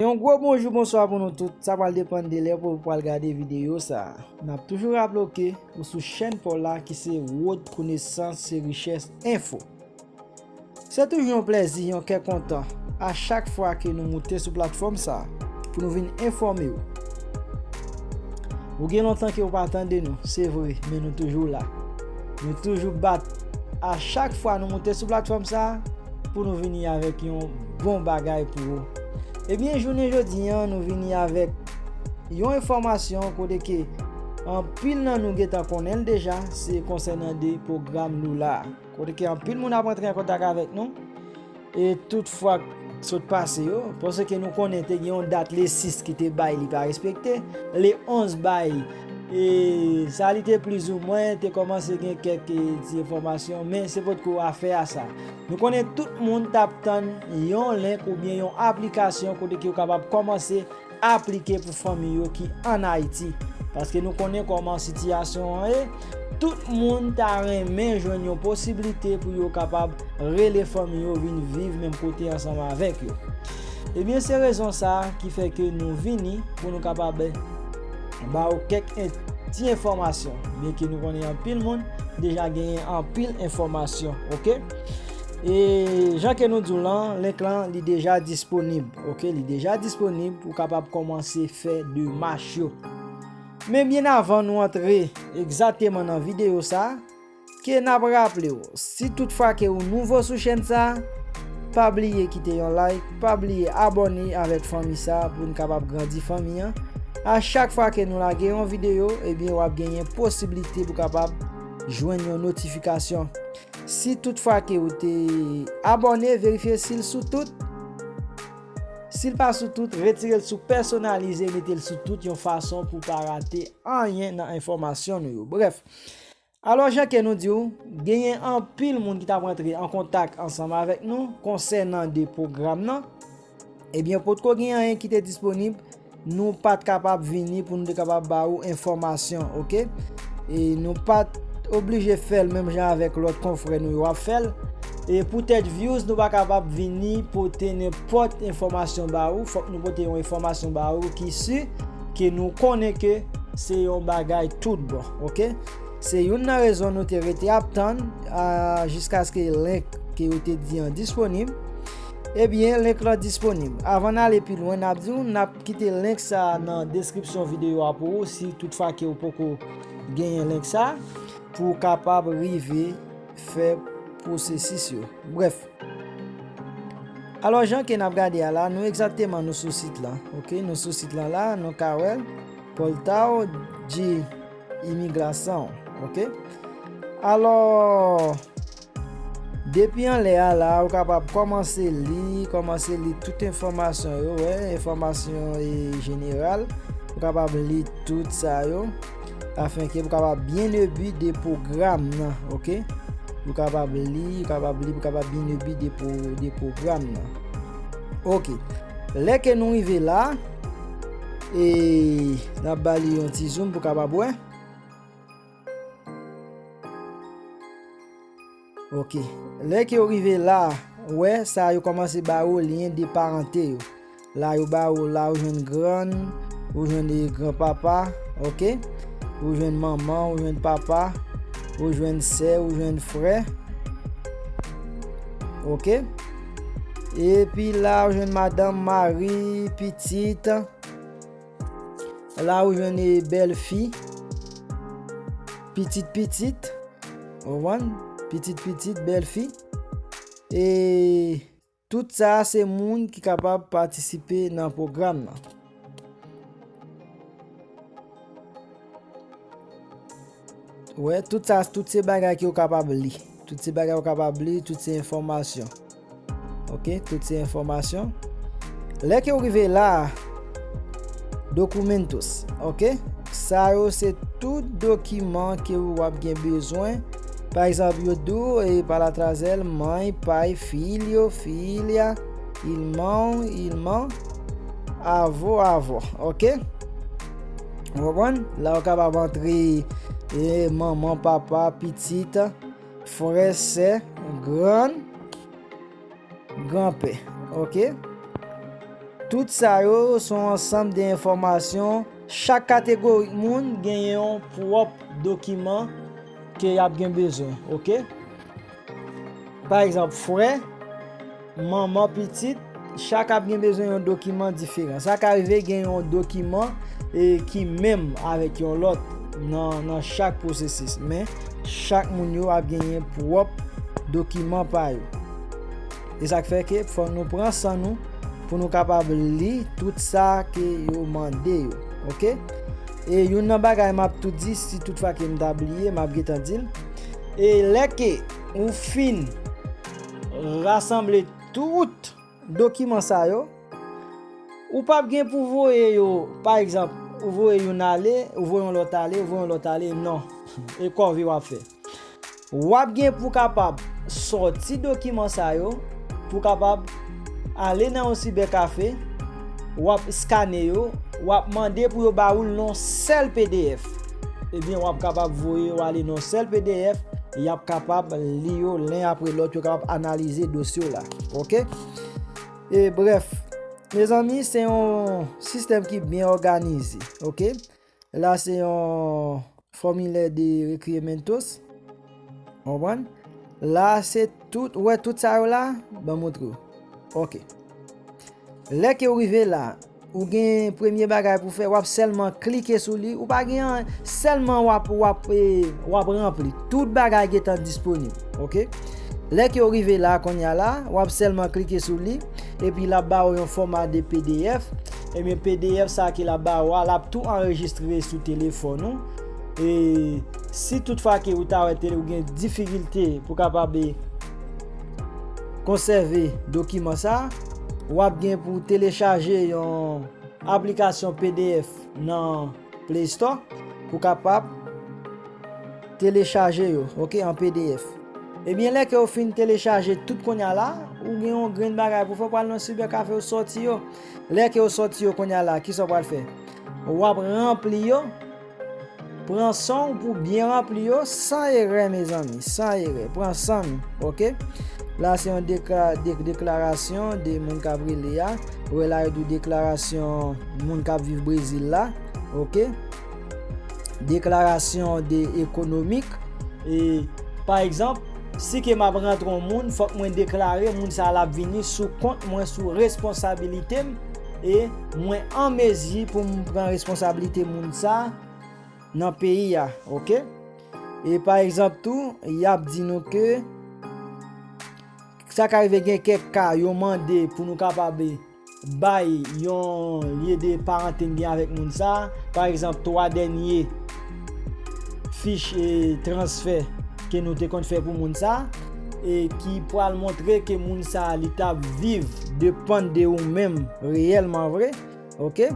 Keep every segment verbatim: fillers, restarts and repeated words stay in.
Yon gwo bonjou, bonswa pou nou tout. Sa pral depann de lè pou ou pral gade videyo sa a. N ap toujou raple w ke ou sou chèn pa w la ki se Wòd Konesans se Richès Enfo. Se toujou yon plèzi, yon kè kontan a chak fwa ke nou moute sou platfòm sa a pou nou vin enfòme w. Ou gen lontan ke ou pa tande nou, se vre, men nou toujou la. Nou toujou bat a chak fwa nou moute sou platfòm sa a pou nou vini avèk yon bon bagay pou ou. Ebyen, jounen jodi a, nou vini avèk yon enfòmasyon kote ke anpil nan nou gentan konnen l deja, se konsènan de pwogram Lula a. Kote ke anpil moun ap rantre an kontak avèk nou. E tout fwa k sot pase yo, paske nou konnen te gen yon dat le sis ki te bay, li pa respekte, le onz bay, e sa li te plizoumwen te kòmanse gen kèk, e, ti enfòmasyon, men se potko afè a sa. Nou konnen tout moun t ap tann yon link oubyen yon aplikasyon kote ke yo kapab kòmanse aplike pou fanmi yo ki ann Ayiti. Paske nou konnen kòman sitiyasyon an ye, tout moun ta renmen jwenn yon posiblite pou yo kapab rele fanmi yo vin viv menm kote ansanm avèk yo. Ebyen, se rezon sa a ki fè ke nou vini pou nou kapab ba w kèk en-, ti enfòmasyon. Byenke nou konnen anpil moun deja genyen anpil enfòmasyon, oke? E jan ke nou di w lan, link lan, li deja disponib, oke? Li deja disponib pou w kapab kòmanse fè demach yo. Men byen avan nou antre egzakteman nan videyo sa a, ke n ap raple w, si tout fwa ke ou nouvo sou chèn sa a, pa bliye kite yon like, pa bliye abòne avèk fanmi sa a pou n kapab grandi fanmi an. A chak fwa ke nou lage yon videyo, ebyen, w ap genyen posiblite pou kapab jwenn yon notifikasyon. Si tout fwa ke ou te abòne, verifye si l sou tout. Si l pa sou tout, retire l sou pèsonalize, mete l sou tout yon fason pou w pa rate anyen nan enfòmasyon nou yo. Brèf, alò, jan ke nou di w, genyen anpil moun ki t ap rantre an kontak ansanm avèk nou konsènan de pwogram nan. Ebyen, potko gen anyen ki te disponib, nou pa t kapab vini pou nou te kapab ba ou enfòmasyon, oke? E nou pa t oblije fè l menm jan avèk lòt konfrè nou yo ap fè l. E poutèt views, nou pa kapab vini pote nenpòt enfòmasyon ba ou. Fòk nou pote yon enfòmasyon ba ou ki si, ke nou konnen ke se yon bagay tout bon, oke? Se youn nan rezon nou te rete ap tann, a, jiskaske link ke yo te di an disponib. Ebyen, link lan disponib. Avan n ale pi lwen, n ap di w, n ap kite link sa a nan deskripsyon videyo a pou ou, si tout fwa ke ou poko genyen link sa a, pou w kapab rive fè pwosesis yo. Brèf. Alò, jan ke n ap gade a la, nou egzakteman nou sou sit lan, oke? Nou sou sit lan la, nou ka wè l, Pòltaw G Imigrasyon, oke? Alò, depi anlè a la, ou kapab kòmanse li, kòmanse li tout enfòmasyon yo, wè, enfòmasyon, e, jeneral. Ou kapab li tout sa yo, afenke ou kapab byen ebi de pwogram nan, oke? Ou kapab li, ou kapab li, ou kapab byen ebi de pwo-, de pwogram nan. Oke. Lè ke nou rive la, e n ap ba li yon ti zoom pou kapab wè. Oke. Lè ke w rive la, wè, sa yo kòmanse ba ou lyen de parante yo. La yo ba ou, la ou jwenn grann, ou jwenn, e, granpapa, oke? Ou jwenn manman, ou jwenn papa, ou jwenn sè, ou jwenn frè. Oke? Epi la ou jwenn madanm, mari, pitit. La ou jwenn, e, bèlfi, pitit pitit, ou konprann? Pitit pitit, bèlfi. E tout sa a se moun ki kapab patisipe nan pwogram nan. Wè, tout sa, tout se bagay ke w kapab li. Tout se bagay w kapab li, tout se enfòmasyon. Oke, tout se enfòmasyon. Lè ke w rive la, documentos, oke? Sa yo se tout dokiman ke w ap gen bezwen. Pa egzanp, yo di w, e, para trazer mãe, pai, filho, filha, irmão, irmã, avô, avó, oke? Ou konprann? La, ou kapab antre, e, manman, papa, pitit, frè, sè, grann, granpè, oke? Tout sa yo se yon ansanm de enfòmasyon. Chak kategori moun genyen yon pwòp dokiman ke y ap gen bezwen, oke? Pa egzanp, frè, manman, pitit, chak ap gen bezwen yon dokiman diferan. Sa ka rive gen yon dokiman e ki menm avèk yon lòt nan, nan chak pwosesis, men chak moun yo ap genyen pwòp dokiman pa yo. E sa k fè ke fò nou pran san nou pou nou kapab li tout sa ke yo mande yo. Oke? E youn nan bagay m ap tou di, si toutfwa ke m ta bliye, m ap gentan di l. E lè ke ou fin rasanble tout dokiman sa yo, ou p ap gen pou voye yo, pa egzanp, ou voye youn ale, ou voye yon lòt ale, ou voye yon lòt ale, non. E kòve w ap fè. W ap gen pou kapab sòti dokiman sa yo, pou kapab ale nan yon sibèkafe, w ap skane yo, w ap mande pou yo ba ou l nan yon sèl P D F. Ebyen, w ap kapab voye yo ale nan yon sèl P D F, y ap kapab li yo len apre lòt, yo kapab analize dosye w la. Oke? E brèf, mezanmi, se yon sistèm ki byen òganize. Oke? La se yon fòmilè de requerimientos. Konprann? La se tout, ou wè tout sa yo la? Ban m montre w. Oke. Lè ke w rive la, ou gen premye bagay pou fè, w ap sèlman klike sou li, ou pa gen anyen, sèlman w ap, w ap, e, w ap ranpli. Tout bagay gentan disponib, oke? Lè ke w rive la, kounye a la, w ap sèlman klike sou li, epi l ap ba w yon fòma de P D F. Ebyen, P D F sa ke l ap ba w a, l ap tou anrejistre sou telefòn ou. E si toutfwa ke ou ta wè tele-, ou gen difikilte pou kapab, e, konsève dokiman sa, w ap gen pou telechaje yon aplikasyon P D F nan Play Store pou kapab telechaje yo, oke, an P D F. Ebyen, lè ke w fin telechaje tout kounye a la, ou gen yon grenn bagay pou fè, w pral nan sibèkafe, w sòti yo. Lè ke w sòti yo kounye a la, kisa w pral fè? W ap ranpli yo, pran san w pou byen ranpli yo, san erè, mezanmi, san erè. Pran san nou, oke? La, se yon dekla-, de-, deklarasyon de moun k ap rele a. Ou wè la, yo di deklarasyon moun k ap viv Brezil la, oke? Deklarasyon de ekonomik. E, pa egzanp, si ke m ap rantre yon moun, fòk mwen deklare moun sa a l ap vini sou kont mwen, sou responsabilite m, e mwen an mezi pou m pran responsabilite moun sa a nan peyi a, oke? E pa egzanp tou, y ap di nou ke sa ka rive gen kèk ka yo mande pou nou kapab bay yon lye de parante n gen avèk moun sa a. Pa egzanp, twa dènye fich, e, transfè ke nou te konn fè pou moun sa a, e ki pral montre ke moun sa a, li t ap viv depann de ou menm reyèlman vre. Oke?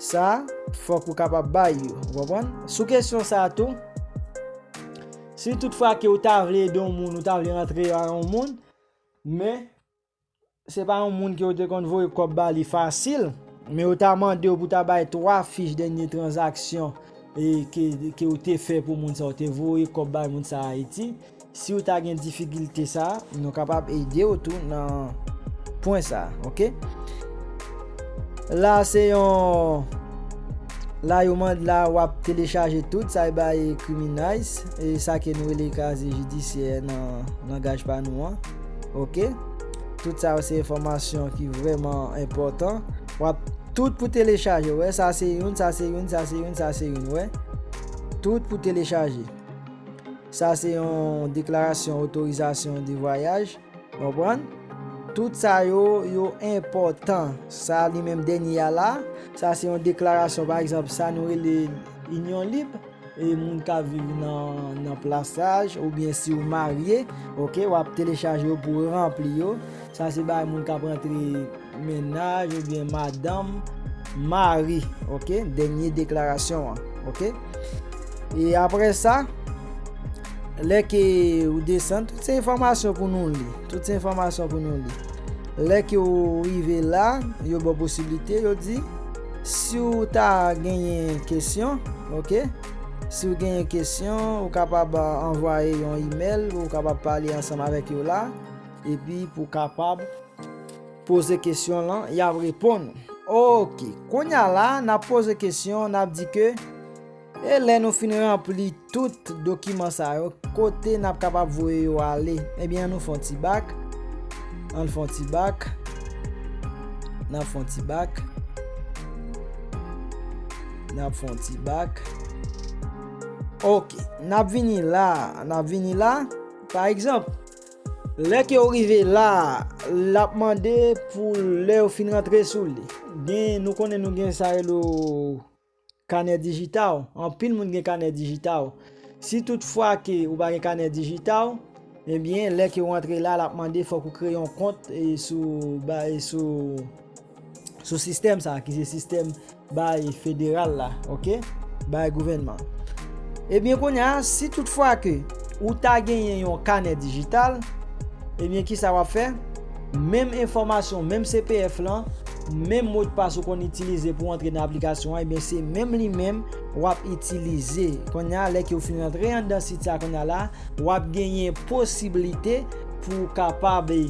Sa, fòk ou kapab bay yo. Ou konprann? Sou kesyon sa a tou, si toutfwa ke ou ta vle ede yon moun, ou ta vle rantre a yon moun, men se pa yon moun ke w te konn voye kòb ba li fasil, men yo ta mande w pou ta bay twa fich dènye tranzaksyon, e ke, ke w te fè pou moun sa, w te voye kòb bay moun sa Ayiti. Si w ta gen difikilte sa, nou kapab ede w tou nan pwen sa, oke? La, se yon, la, yo mande la, w ap telechaje tout sa, e bay criminalize, e sa ke nou rele kraze jidisyè nan langaj pa nou an, oke? Tout sa yo se enfòmasyon ki vrèman enpòtan. W ap tout pou telechaje, wè, sa se youn, sa se youn, sa se youn, sa se youn, wè. Tout pou telechaje. Sa se yon deklarasyon otorizasyon de vwayaj. Konprann? Tout sa yo, yo enpòtan. Sa li menm dènye a la, sa se yon deklarasyon, pa egzanp, sa nou rele inyon lib, e moun k ap viv nan, nan plasaj, oubyen si w marye, oke, w ap telechaje yo pou ranpli yo. Sa se bay moun k ap rantre mennaj oubyen madanm, mari, oke, dènye deklarasyon an, oke. E apre sa, lè ke ou desann, tout se enfòmasyon pou nou li. Tout se enfòmasyon pou nou li. Lè ke ou rive la, yo ba w posiblite, yo di, si w ta genyen kesyon, oke? Si w genyen kesyon, ou kapab, a, anvwaye yon imèl, ou kapab pale ansanm avèk yo la, epi pou kapab poze kesyon lan, y ap reponn. Ok, kounye a la, n ap poze kesyon, n ap di ke, e lè nou fin ranpli tout dokiman sa yo, kote n ap kapab voye yo ale? Ebyen, ann nou fè yon ti bak. Ann fè yon ti bak. N ap fè yon ti bak. N ap fè yon ti bak. Ok, n ap vini la, n ap vini la. Pa egzanp, lè ke w rive la, l ap mande pou lè yo fin rantre sou li. Gen, nou konnen nou gen sa rele kanè dijital. Anpil moun gen kanè dijital. Si toutfwa ke ou pa gen kanè dijital, ebyen, lè ke w antre la, l ap mande fòk ou kreye yon kont e sou, ba, e sou, sou sistèm sa, ki se sistèm bay federal la, ok? Bay gouvènman. Ebyen, kounye a, si toutfwa ke ou ta genyen yon kanè dijital, ebyen, kisa w ap fè? Menm enfòmasyon, menm C P F lan, menm modpas ou konn itilize pou antre nan aplikasyon an, ebyen, se menm li menm w ap itilize. Kounye a, lè ke w fin antre anndan sit sa kounye a la, w ap genyen posiblite pou w kapab, e,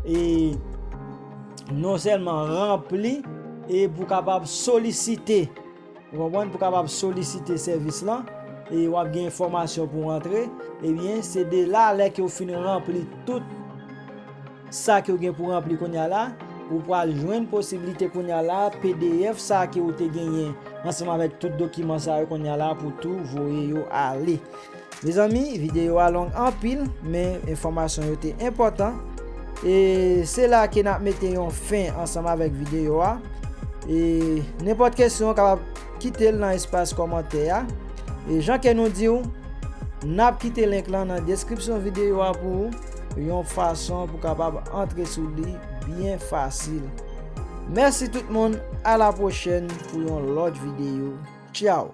e, non sèlman ranpli, e pou w kapab solisite, ou konprann, pou w kapab solisite sèvis lan, e w ap gen enfòmasyon pou w antre, ebyen, se de la, lè ke w fin ranpli tout sa ke w gen pou ranpli kounye a la, ou pral jwenn posiblite kounye a la, P D F sa ke w te genyen ansanm avèk tout dokiman sa yo kounye a la pou tou voye yo ale. Mezanmi, videyo a long anpil, men enfòmasyon yo te enpòtan. E se la ke n ap mete yon fen ansanm avèk videyo a. E nenpòt kesyon, w kapab kite l nan espas kòmantè a. E jan ke nou di w, n ap kite link lan nan deskripsyon videyo a pou ou, yon fason pou kapab antre sou li byen fasil. Mèsi tout moun, a la pwochèn pou yon lòt videyo. Tchaw!